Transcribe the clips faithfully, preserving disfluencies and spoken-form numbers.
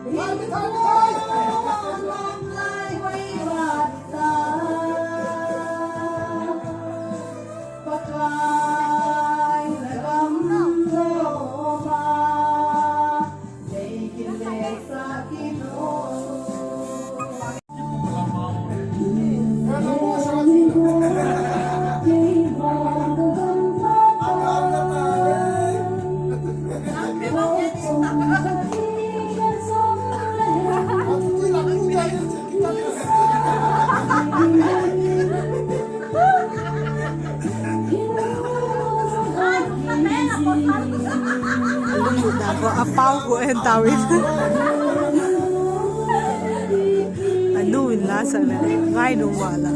A lunglut dan kha a pau kua en tau in. A nu in la sak le ngai nu ma la.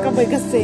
Ka bai ka se.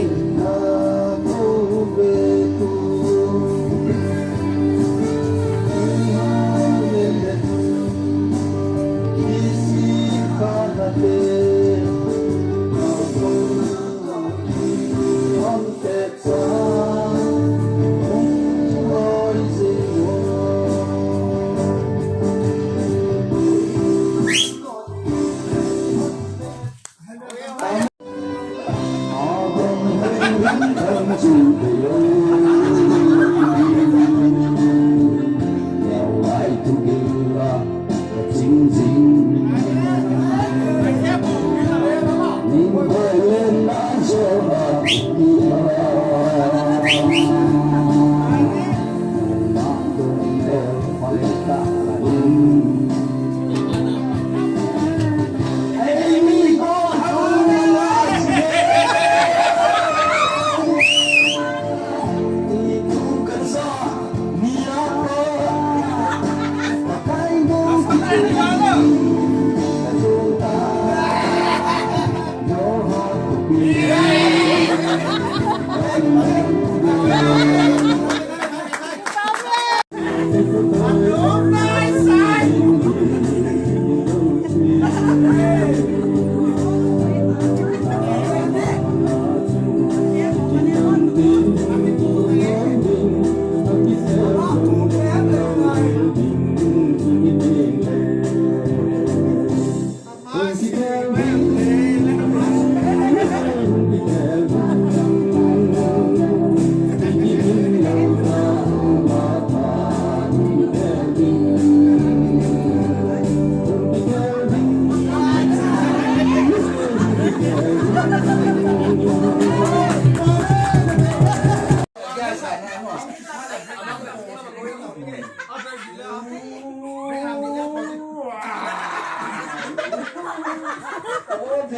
A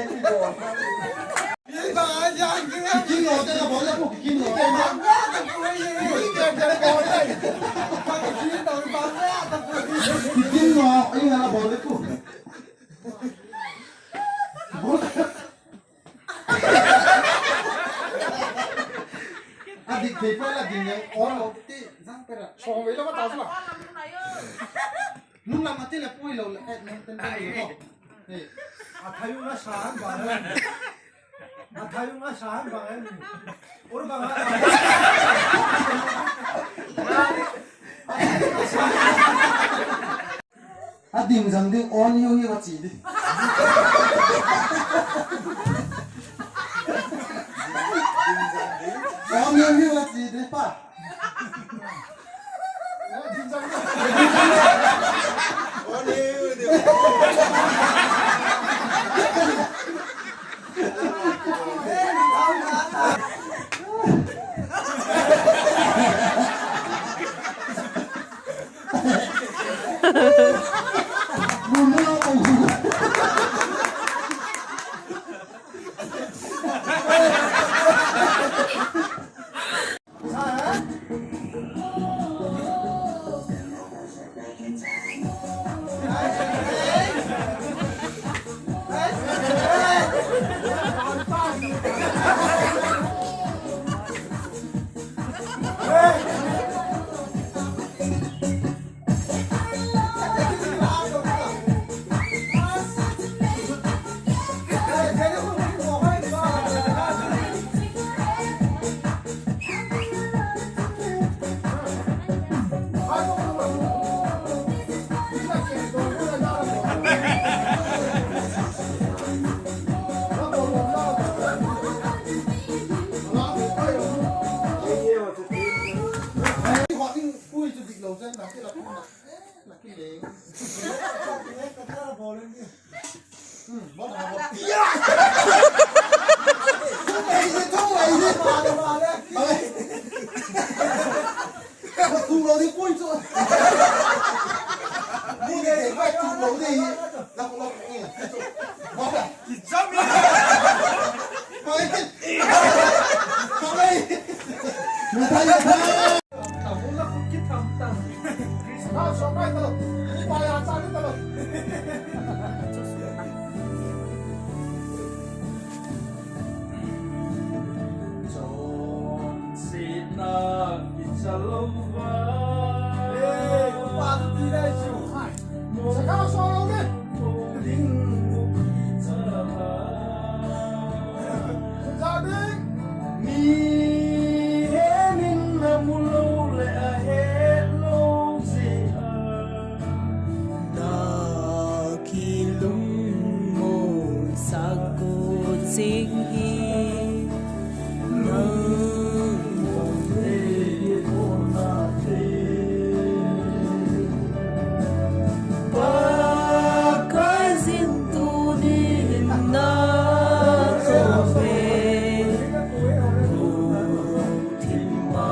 dik thei pua la ding leng, awl lo ti zang pera. Sawm vei lo ma ta chu la. Lunglam a ti le pui lo le, eh, nang ten ten lo. Eh. A thayung a sa han bang. A thayung a sa han bang. Ur bang a. A ding zang ding, on you you a chi di. On you you a chi di pa. Mi henin a mu lo leh a het lo zia, na kilungmaw sak u zing hi. Nang Pa Kaizen tuni in na tawh ve. Thim ma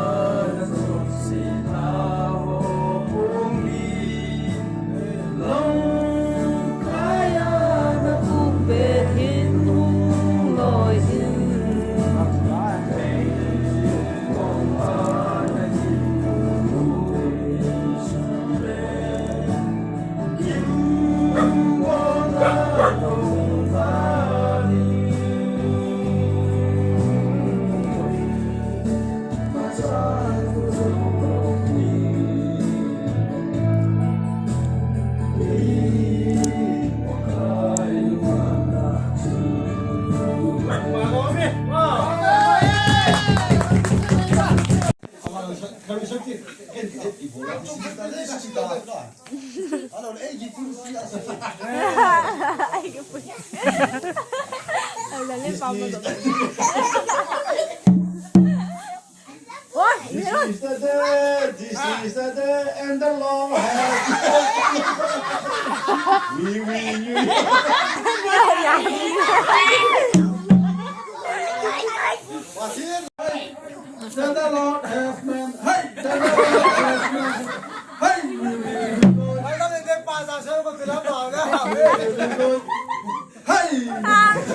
na tawh sina ho pung in, lam kai a na um bet hin hung lawi in. This is the day, this is the day, and the Lord has made. We will, we will. That the Lord has made. Hey, that the Lord has made. Hey, we will rejoice. Hey, we will rejoice. Hey.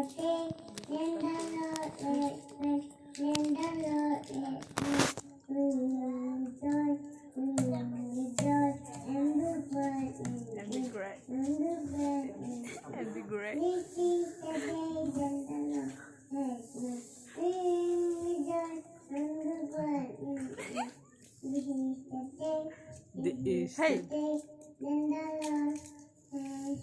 the day when the Lord made. When the Lord made, we will rejoice, we will rejoice and be glad in it. And be glad in it. And be glad. This is the day that the Lord has made. We will rejoice and be glad in it. This is the day, this is the day that the Lord has made.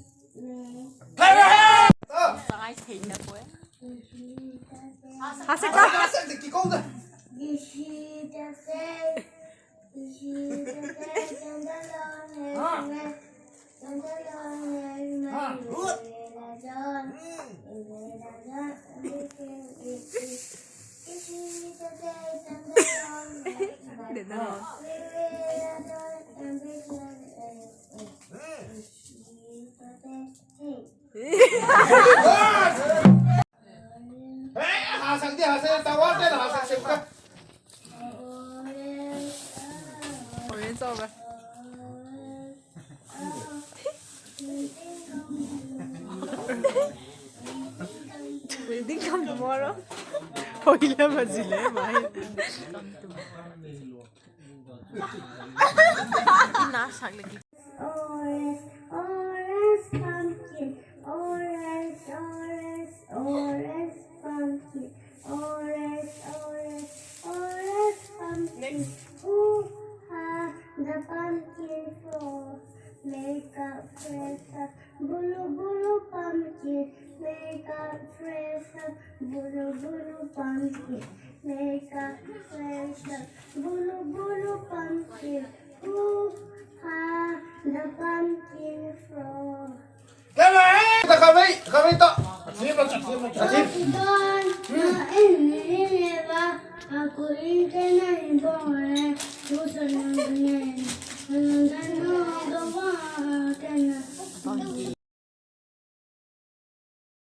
This is the day, this is the day that the Lord has made. When the Lord has made, we will rejoice. We will rejoice and be glad in it. This is the day that the Lord has made. We will rejoice and be glad in it. This is the day. Orange over. We'll ding come tomorrow. Hoi le ma zile mai. Ina sak le ki. Orange, orange pumpkin, orange, orange, orange pumpkin, orange, orange, orange pumpkin. Next. Hoo-ha, the pumpkin floor, make up fresh up. Bulu bulu pumpkin, make up fresh up. Bulu bulu pumpkin, make up fresh up. Bulu bulu pumpkin, hoo-ha, the pumpkin floor. Kavei, kavei ta. Athim, athim. Don, na en ni le va, a ku in te na in bo le, tu sa na ne. Na na no ga va, te na.